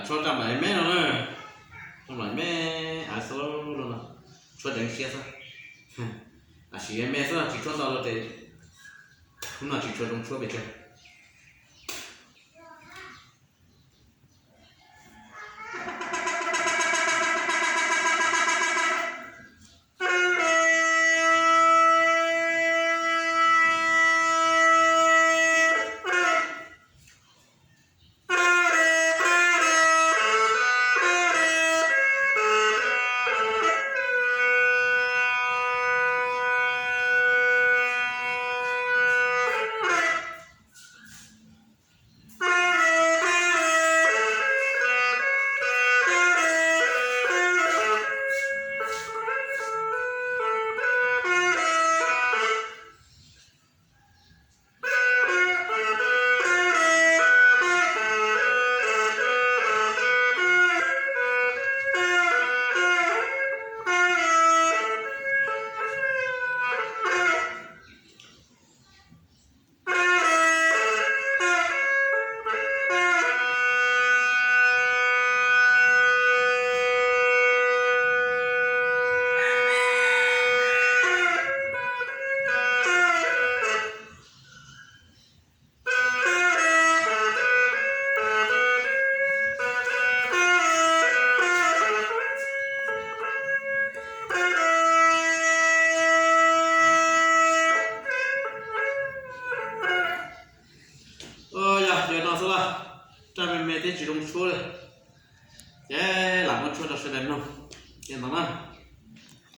Tshuab raj mam me no na, raj mam me av xwb lauj no, tshuab deev siab xwb. Tam sim me xwb tsis tshuab tau los ces hnub no tsis tshua zoo tshuab pes tsawg. Yog li no xwb las, raj me me thiab tsis zoo tshuab li, ces lam muab tshuab rau sawv daws mloog li no na.